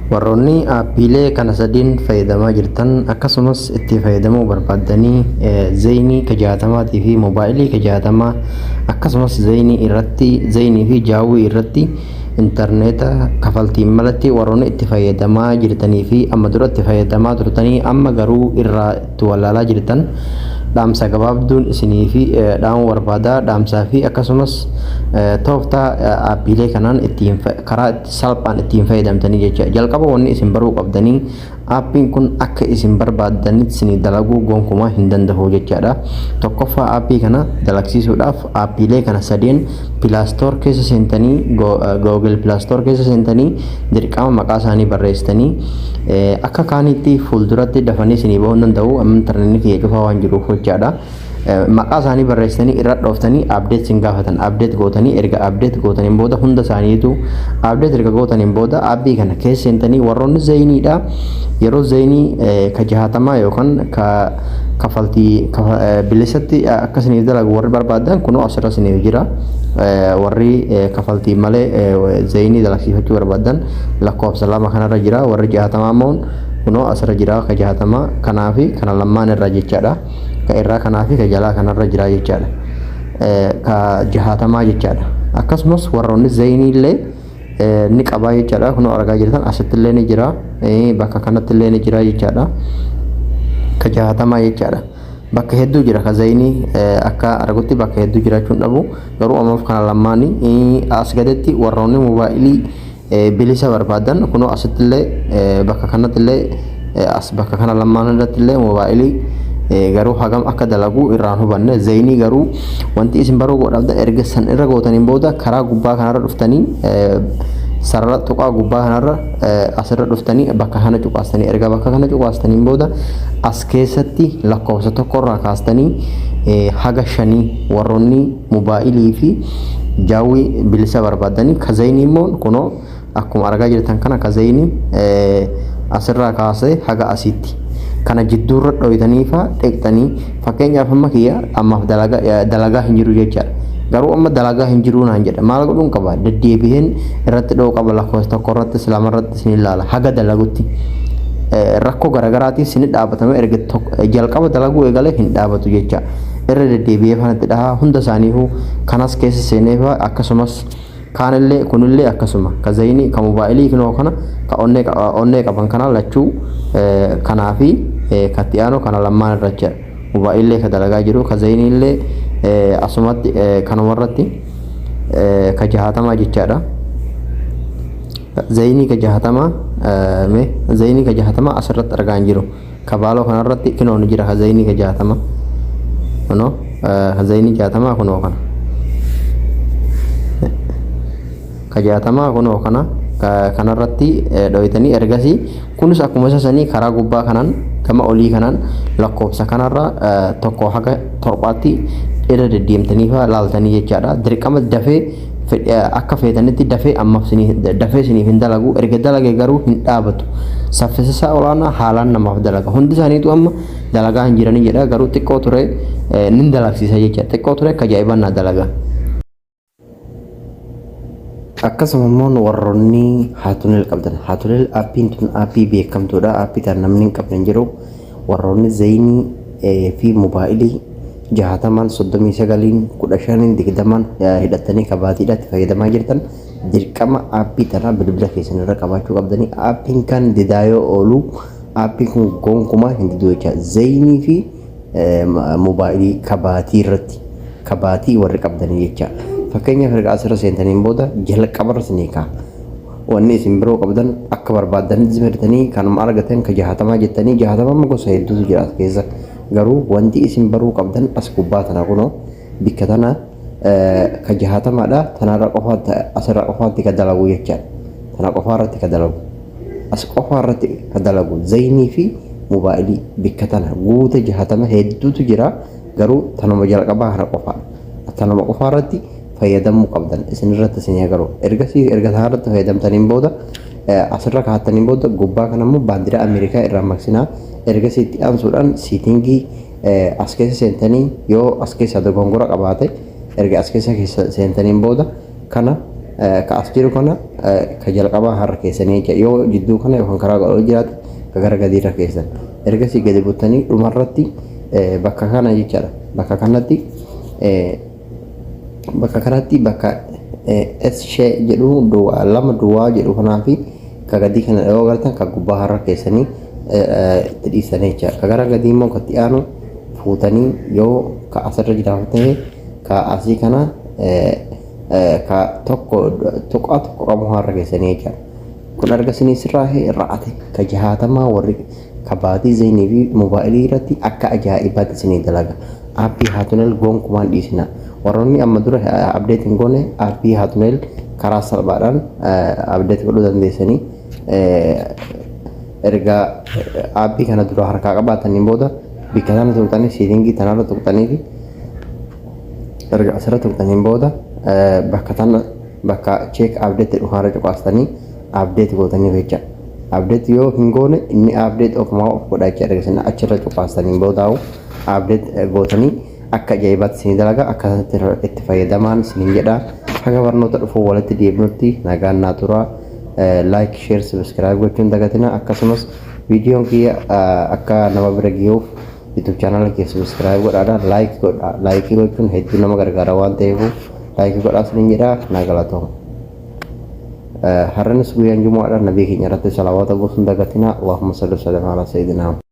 Warroonni aappiilee kana sadiin fayyadamaa jirtan, akkasumas itti fayyadamuu barbaaddanii, Zainii ka 60 fi moobaayilii ka 60, akkasumas Zainii irratti, Zainii fi Jaawwii irratti intarneeta kafaltiin malatti warroonni itti fayyadamaa jirtanii fi amma dura itti fayyadamaa turtanii amma garuu irraa itti wallaalaa jirtan, dhaamsa gabaabduun isinii fi dhaamuu barbaada. Dhaamsaa fi akkasumas tooftaa aappiilee kanaan ittiin karaa salphaan ittiin fayyadamtanii jecha. Jalqaba wanni isin baruu qabdanii, aappiin kun akka isin barbaaddanitti isinii dalaguu gonkumaa hin danda'u jechaadha. Tokkoffaa, aappii kana dalagsiisuudhaaf aappiilee kana sadeen Play Store keessa seentanii, Google Play Store keessa seentanii, dirqama maqaa isaanii barreessitanii akka kaanitti fuulduratti dafanii isinii bahuu hin danda'u, amma intarneetni kiyya cufaa waan jiruuf jechaadha. Maqaa isaanii barreessitanii irra dhooftanii update sin gaafatan, update gootanii, erga update gootaniin booda, hunda isaaniitu update erga gootaniin booda, aappii kana keessa seentanii, warroonni Zainiidha, yeroo Zainii ka 60 yookaan ka kafaltii bilisatti akka isiniif dalagu warri barbaadan, kunoo asirra isiniif jira. Warri kafaltii malee Zainii dalagsiifachuu barbaadan lakkoofsa 2 kanarra jira. Warri 60 immoo kunoo asirra jira, ka 60 kanaa fi kana lamaan irra jechaadha. Ka irraa kanaa fi ka jalaa kanarra jira jechaadha. Ka 60 jechaadha. Akkasumas warroonni Zainii illee ni qabaa jechaadha. Kunoo argaa jirtan, asitti illee ni jira. Bakka kanatti illee ni jira jechaadha. Ka 60 jechaadha. Bakka hedduu jira ka Zainii, akka argutti bakka hedduu jiraachuun dhabu, garuu ammaaf kana lamaanii. As gadetti warroonni moobaayilii bilisa barbaadan kunoo asitti illee, bakka kanatti illee, as bakka kana lamaan irratti illee moobaayilii, garuu hagam akka dalagu irraan hubanne. Zainii garuu wanti isin baruu godhabda, erga san irra gootaniin booda karaa gubbaa kanarra dhuftanii, sarara tuqaa gubbaa kanarra asirra dhuftanii, bakka kana cuqaastanii, erga bakka kana cuqaastaniin booda as keessatti lakkoofsa tokkorraa kaastanii haga shanii warroonni moobaayilii fi Jaawwii bilisa barbaadanii. Ka Zainii immoo kunoo akkuma argaa jirtan kana, ka Zainii asirraa kaasee haga asiitti kana jidduurra dhoytanii fa dheqxanii. Fakkeenyaaf amma kiyya ammaaf dalagaa hin jiru jechaadha. Garuu amma dalagaa hin jiruu naan jedha. Maal godhuun qaba? Deddeebi'een irratti dhoo qaba. Lakkoofsa tokko irrattis lama irrattis ni ilaala haga dalagutti. Rakkoo garagaraatiif sini dhaabatame, erga jalqaba dalaguu eegale hin dhaabatu jecha. Irra deddeebi'ee fanatti dhahaa hunda isaaniifuu kanas keessa seeneefa. Akkasumas kaanillee kunillee akkasuma ka Zainii, ka moobaayilii kinoo kana ka onnee qaban kana lachuu kanaa fi ka itti aanu kana lamaan irra jira. Moobaayillee ka dalagaa jiru, ka Zainiillee asumatti kanumarratti ka 60 jechaadha. Zainii ka 60 mee Zainii ka 60 asirratti argaa hin jiru. Kabaaloo kanarratti kinoo ni jira ka Zainii ka 60. Kunoo ka Zainii 60 kunoo kana. Ka 60 kunoo kana kanarratti dhoytanii, ergasii kunis akkuma isa sanii karaa gubbaa kanaan gama olii kanaan lakkoofsa kanarra tokko haga torbaatti irra deddeemtanii fa laaltanii jechaadha. Dirqama dafee akka feetanitti dafee ammaaf dafee isiniif hin dalagu. Erga dalage garuu hin dhaabatu. Saffisa isaa olaanaa haalaan namaaf dalaga. Hundi isaaniitu amma dalagaa hin jiranii jedha, garuu xiqqoo ture nin dalagsiisa jecha. Xiqqoo ture akka ajaa'ibaan naa dalaga. Akkasuma immoo warroonni Hatunel qabdan. Hatunel aappiin tun aappii beekamtuudha. Aappii tan namni hin qabne hin jiru. Warroonni Zainii fi moobaayilii 60n, 39n, 15n, 20n hidhattanii kabaatiidha itti fayyadamaa jirtan, dirqama aappii tana bilbila keessan irra qabaachuu qabdanii. Aappiin kan didaa yoo oolu, aappiin kun gonkumaa hin didu jecha. Zainii fi moobaayilii kabaatii irratti kabaatii warri qabdanii jecha. Fakkeenyaaf erga asirra seentaniin booda jalqabarra isinii ka'a. Wanni isin biroo qabdan akka barbaaddanitti filatanii kanuma argatan ka 60 jettanii, 60 gosa hedduutu jira as keessa. Garuu wanti isin baruu qabdan as gubbaa tana kunoo bikka tana ka 60dha. Tanarra qofaatti, asirra qofaatti ka dalagu jechaadha. Tana qofaa irratti ka dalagu. As qofaa irratti ka dalagu Zainii fi moobaayilii bikka tana guute. 60 hedduutu jira, garuu tanuma jalqabaa kana qofaadha. Tanuma qofaa irratti fayyadamuu qabdan isin irratti isin agaruu. Ergasii erga tanarratti irratti fayyadamtaniin booda, asirra kaa'attaniin booda, gubbaa kana immoo baandiraa Ameerikaa irraa maqsinaa. Ergasii itti aansuudhaan settingii as keessa seentanii, yoo as keessa dogongora qabaate, erga as keessa seentaniin booda kana Ka as jiru kana ka jalqabaa har'a keessanii jecha, yoo jidduu kana yookaan karaa godhuu jiraate ka gara gadiirra keessan. Ergasii gadi buttanii dhumarratti bakka kana jechaadha. Bakka kanatti, bakka kanatti, bakka S jedhu duwwaa lama duwwaa jedhu kanaa fi ka gadii kana yoo agartan, ka gubbaa har'a keessanii itti dhiisanii jecha. Ka gara gadii immoo katti aanu fuutanii, yoo ka asirra jiraatu ta'e, ka asii kana ka tokko tuqaa tokko qabu har'a keessanii jecha. Kun erga isinii sirraa ra'ate, ka 60 warri ka baatii Zainii fi moobaayilii irratti akka ajaa'ibaatti isinii dalaga. Aappii Hotmail gonkumaan dhiisina. Warroonni amma dura update hin goone, aappii Hotmail karaa salphaadhaan update godhuu dandeessanii. Erga aappii kana dura harkaa qabaataniin booda, bikka tana tuqxanii, setting tanarra tuqxanii fi erga asirra tuqxaniin booda, bakka tana, bakka check update jedhu kanarra cuqaastanii update gootanii jecha. Update yoo hin goone, inni update ofumaa of godha jecha. Erga isin achirra cuqaastaniin boodaa'u update gootanii akka ajaa'ibaatti isinii dalaga. Akkasatti itti fayyadamaan isiniin jedha. Haga barnoota dhufuu walitti deebinutti nagaan naa turaa. Like, share, subscribe gochuun dagatina. Akkasumas viidiyoon kiyya akka nama bira gahuuf YouTube channel kiyya subscribe godhaadha, like godha. Like gochuun hedduu nama gargaara waan ta'eef, like godhaa isiniin jedha. Na galatooma. Har'anis guyyaan Jumu'aadha. Nabii keenya irratti salawaata buusuun dagatina. اللهم صل وسلم على سيدنا.